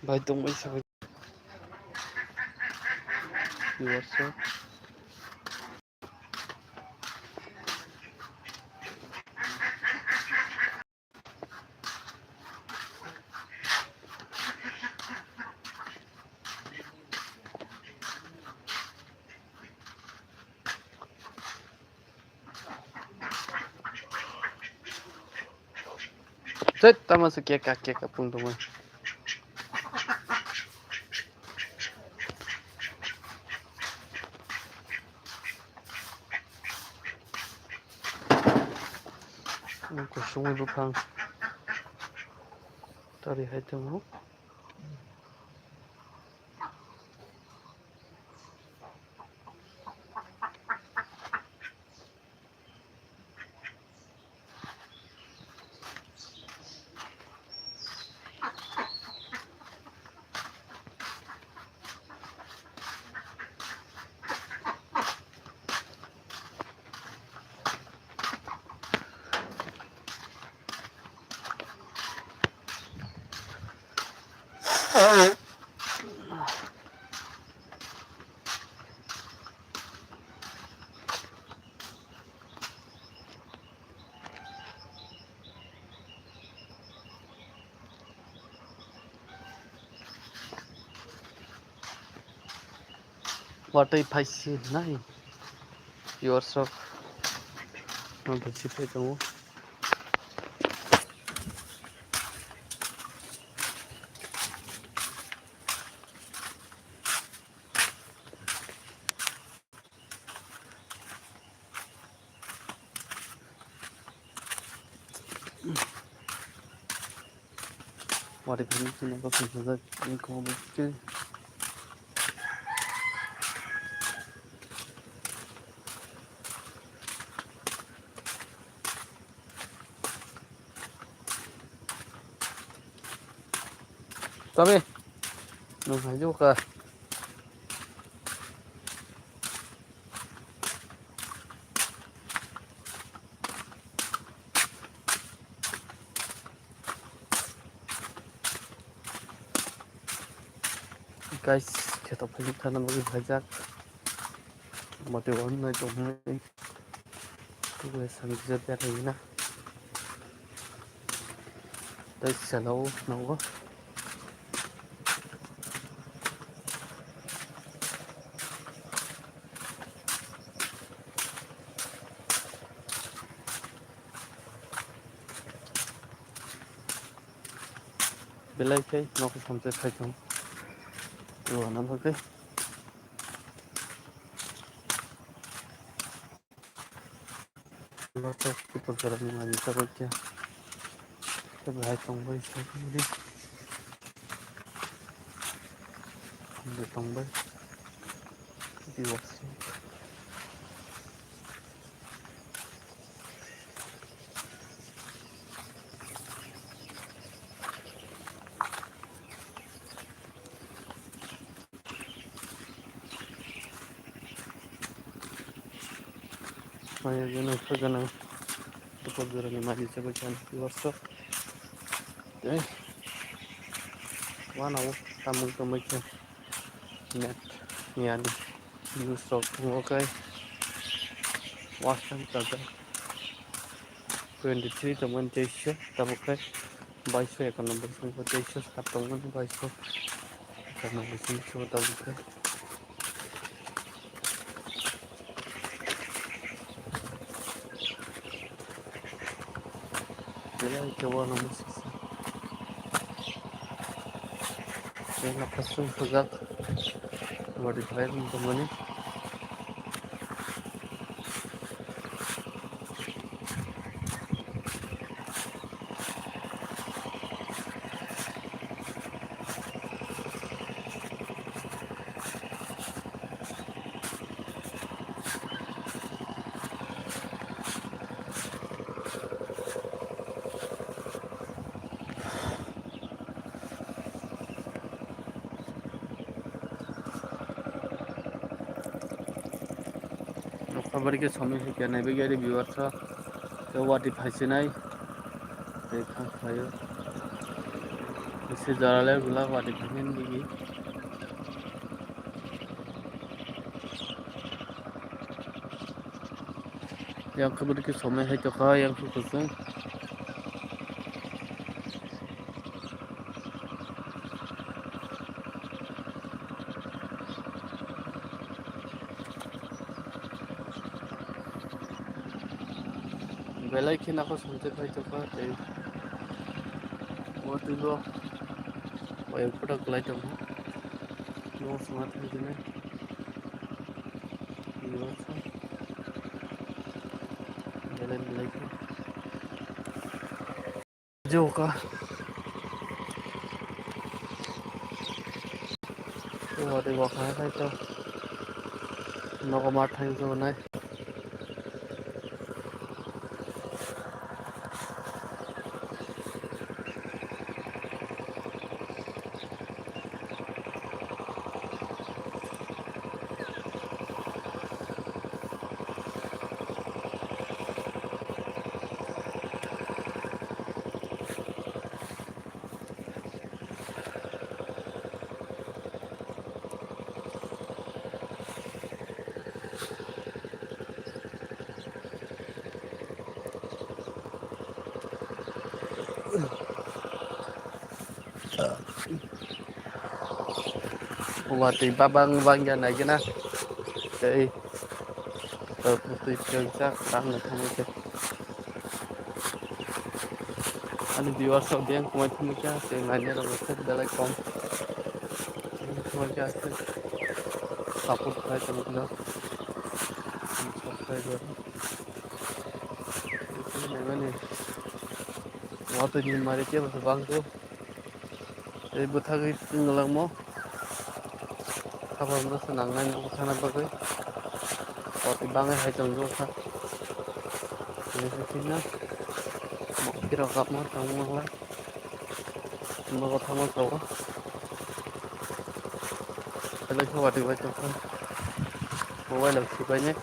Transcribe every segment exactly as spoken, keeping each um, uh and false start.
Bai tongbai se bai. Viewers rok. Tet, tamo se keka, keka pung tongma. Kusungwi buphang. Tari hai tongo. Watwi phai si nai. Viewers rok. Ang khe si phai tongo. Watwi phai si nai, kok swngjak, ang kok bo khe. Tabe. Nung hai jo ka. Guys, kheto phai thana bagwi phaijak. Mate wan nai tong nai. Tuwe sang jat ya thai na. Tai salo nogo. Belai khe nokha samsai khai thung. Tuwa na bagwi. Lotok, tipo, jora ni magi tabo khe. Tei bahai tongbai, tongbai. Tongbai. Tei wasing. Maya gwnang, kha gwnang. Topor jorani magi chagwi chan viewers rok. Tei wanao tamung tongbai khe net yani views rok tongo khe watch time chajak. Twenty three tongmani teisho, tabuk khe baiso ekanoboi tongkha, teisho sat tongmani baiso ekanoboi tongkha tabuk khe. Belai khe uanama sasa. Belai khasung sujak. Body fry tongmani. Nokha bari khe somoi hai khe nai bagwi ari viewers rok tei watwi phai sinai tei kha khlaio. Se jora le gula wadi khamin digi. Yang khe bwrwi khe somai hai tokha yang khe kuchung. Belai khe nokho songchai phai tongkha tei o twibo wayang photo kwlai tongkha. Nogo songna thang khe nai. Belai belai khe. Joka. Watwi bokha hai to. Nogo ma thang jo nai. Watwi babang bangya naigwna tei twi phaijak tamo thangwi khe. Ani viewers rok biyang kwmai thangwi kha tei nainai rok khe belai kom. Thangwi kha tei support khlai tongwi kha subscriber. Naimani watwi ni mari khe bangkhe. Tei bwthagwi twnglangmo. Habar no swnangnai no bwthana bagwi. Koti bangwi hai tongjago kha. Tini sini mokti rok kapma tongmo nang lai. Nogo thangma sago. Belai khe watwi bai tongkha. Mobile rok sibainai.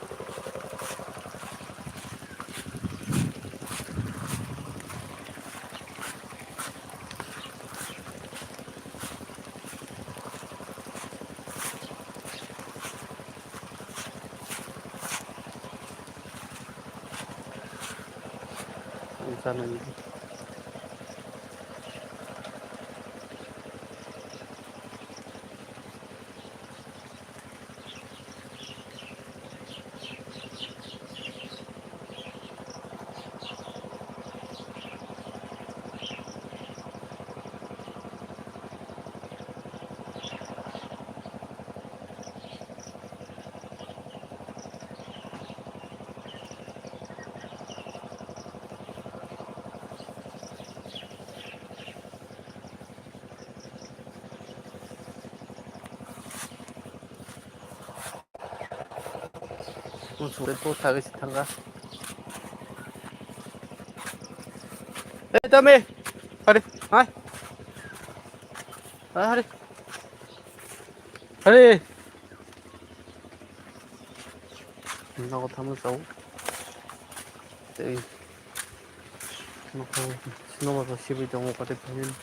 Sure po thagwi si thangkha. Hey, Tommy! Hari, hai! Hai, hari! Hari! Nogo thangma sao. Tei nokho nogo sibui tongo kate phanin.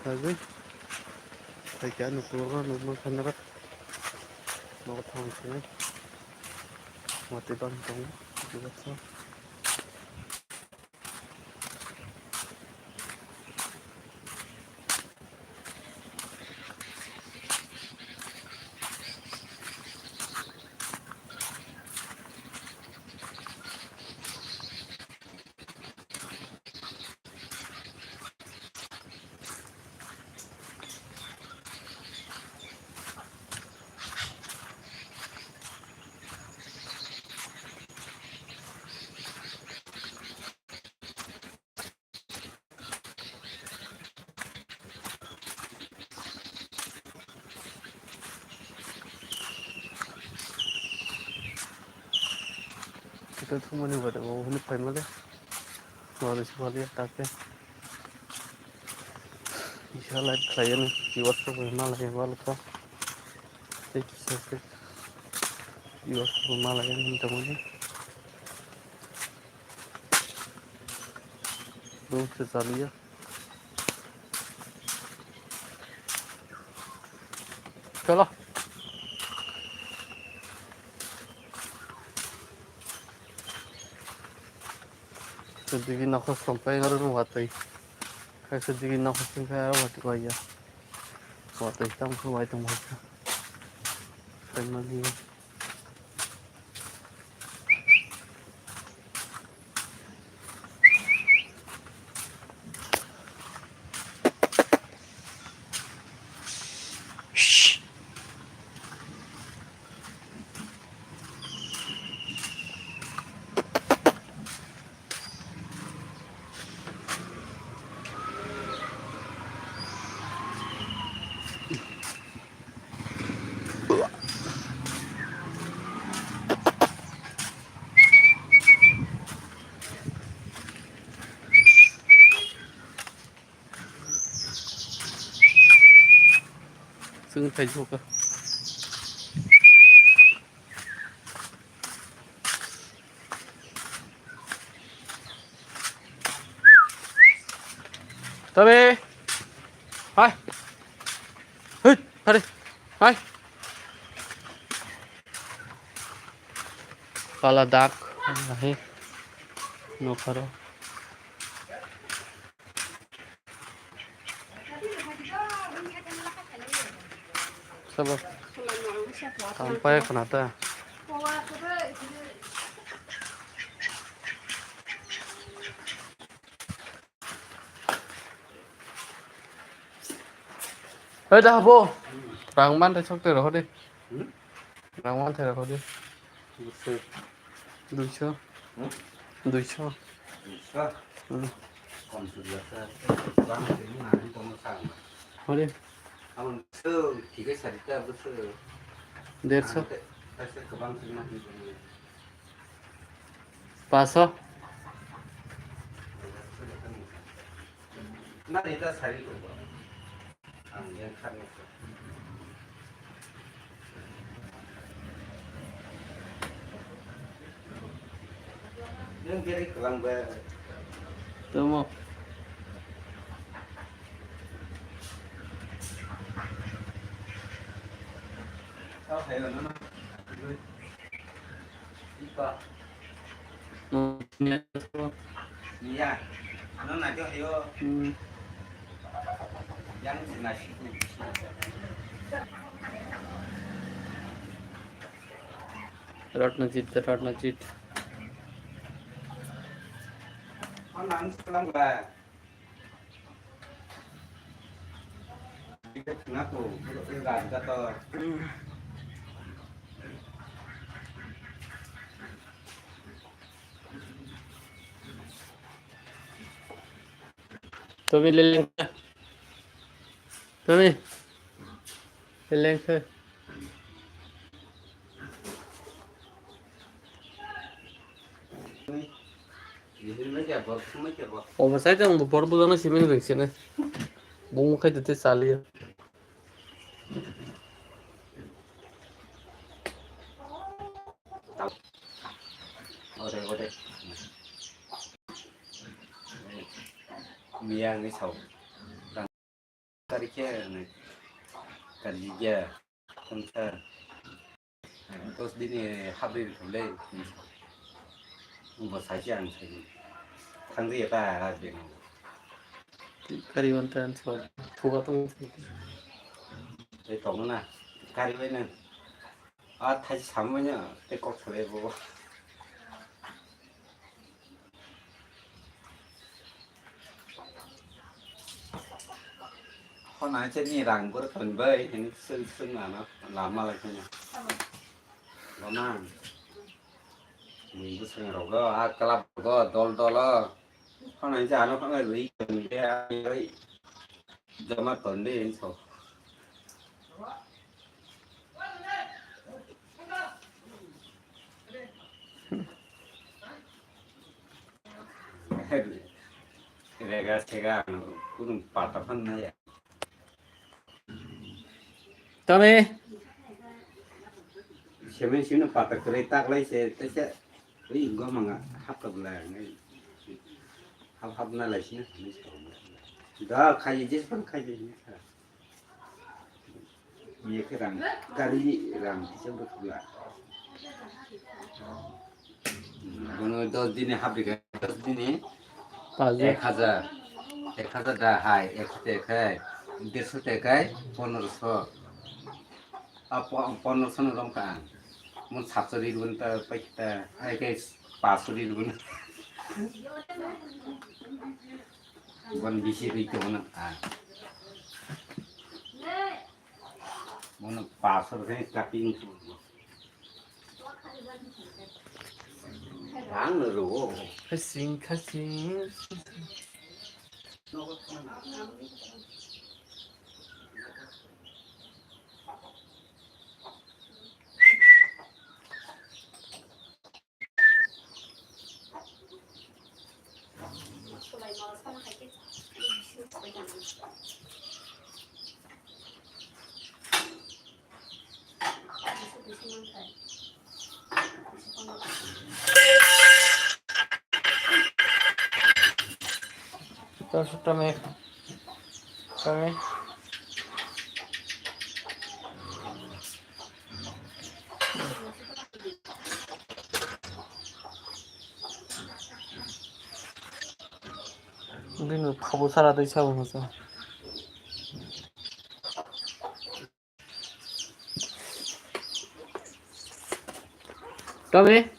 Thagwi. Hai khe ani ukulok no nukma khanarok. Nogo thang sinai. Watwi bang tongo. Jibaksa. Kita thumani bade bo hwnwi phaimale. Wale si wale ta khe. Isa live khlaiyani, viewers rok bai malai ya wale kha. Tei kisa khe viewers rok bai malai ya wng tongmani. Bo se chaliya. Cholo. Digi nokho sompai aro watwi. Kaisa digi nokho sompai aro watwi waya. Watwi tam khu wai tong wai. Family. Chwng thai jokha. Tabe. Hai. Hei, hari. Hai. Kala dak. Hai. Nokharo. Sabo. Tampai khna ta. Hei da bo. Rang man thai sok te roho de. Hmm? Rang man thai roho de. Duiso. Duiso. Hmm? Duiso. Duiso? Hmm. Kom su dia sa. Bang se ni na ni kom sa. Hore. Abang se tiga sari ta bu se. Derso. Ante, ante kebang se na ni. Paso. Na ni ta sari ko. Ang yang khat ni. Nung beri kelang ba. Tamo. Sao hai lo na. Ipa. Hmm, ya. Iya. Ano na jo yo. Hmm. Yang si na si. Ratnajit, Ratnajit. Ano ang selang ba. Ngaku, gato. Tumi leleng. Tumi leleng khe. Omo sai tong bor bujana simi ring sini. Bung khai tete sali. Ode, ode. Miyang ni sao. Tari khe ni. Tari ya. Tungsa. Dos din ni habri thulei. Bo sai ang sai. Thangri ta ha de. Kari wan tan so. Thuga tong. Ei tong na. Kari bai na. A thai samanya te kok thale bo. Hona che ni rang bor ton bai hin sung sung na na lama la kena. Lama. Ni bu sung ro go a kala go dol dol. Hona che ano hona rui ton de a rui. Jama ton de hin so. Rega sega kunu pata phan na ya. Tame. Semen sino pata kore tak lai se te se. Ui gomanga hap ka bula ngai. Hap hap na lai sino. Da khai je pan khai je. Ye khe rang, gari rang kisa bwkhwla. Bono dos dini habri kha, dos dini. Pajo. Ek hajar. Ek hajar da hai, ekso te khai, derso te khai, pondroso. A, po-, pondroso no romkha ang. Mun satso ri rwna ta paikha, ai khe paso ri rwna. Bon bisi ri to na. Bono pasar khe tapi ang no ro. Khasing, khasing. Tome. Tome. Bini khabo sara twi sabo hwnsa. Tommy?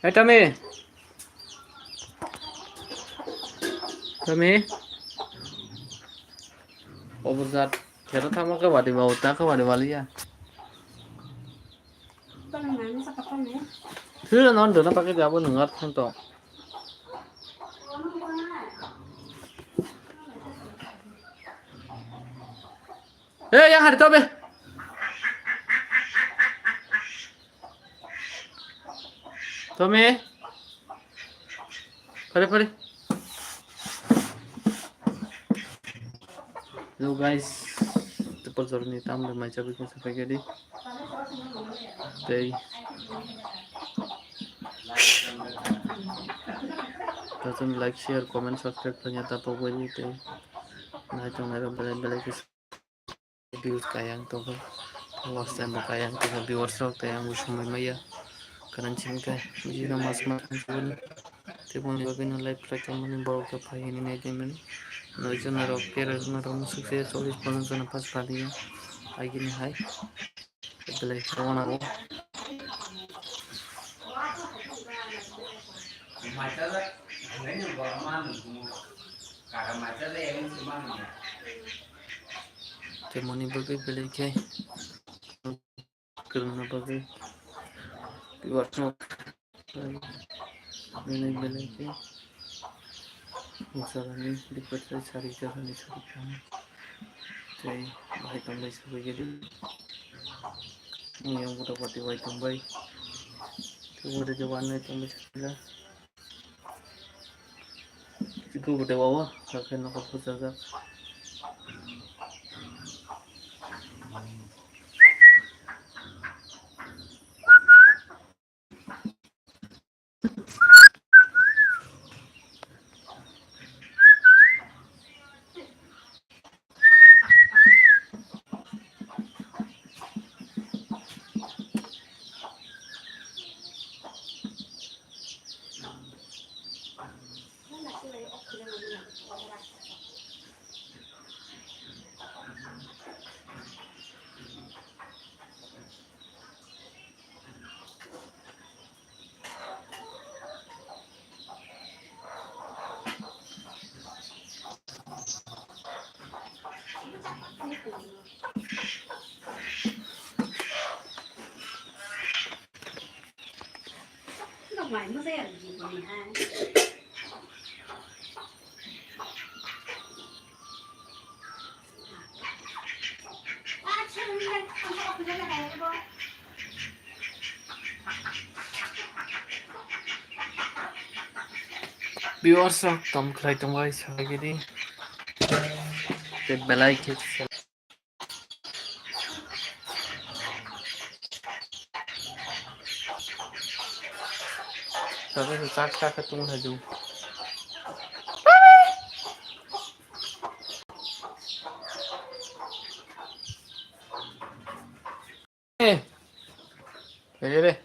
Hey, Tommy? Tommy? Obujat, kero tamo ke wadi bau ta ke wadi wali ya. Thira non dona pakai jabo nungar thang to. Eh, yang hari to be. Tommy. Pare, pare. Hello guys, tupal jorni tam de mai chabi kung sapai gadi. Tei tatum like, share, comment, subscribe kanya tapo gadi tei nai tong nai ro belai belai kis. Views kayang tongo, watch time bo kayang tongo, viewers rok tei ang bo somoi maya. Karan chini khe bini mas ma thang siboni. Tei boni bagwi no live khlai tongmani borok rok phai hini nai tongmani. Noi jona rok, tera jona rok, musuk se chollish ponchash jona pass paliya. Agini hai. Belai khe wana o. Temoni bagwi belai khe kwrwngna bagwi viewers no belai belai khe nukjaknai request bai sari jaknai sari kha tei bahai tongbai sabai gedi miyang buda pati bai tongbai tei buda je wanai tongbai sakha. Iku bwtwi o, o, hakhe nokha bwchajak. Viewers rok tom khlai tongbai sabai gidi. Tei belai khe sabai se chak chak khe tong hai jung. Re, re.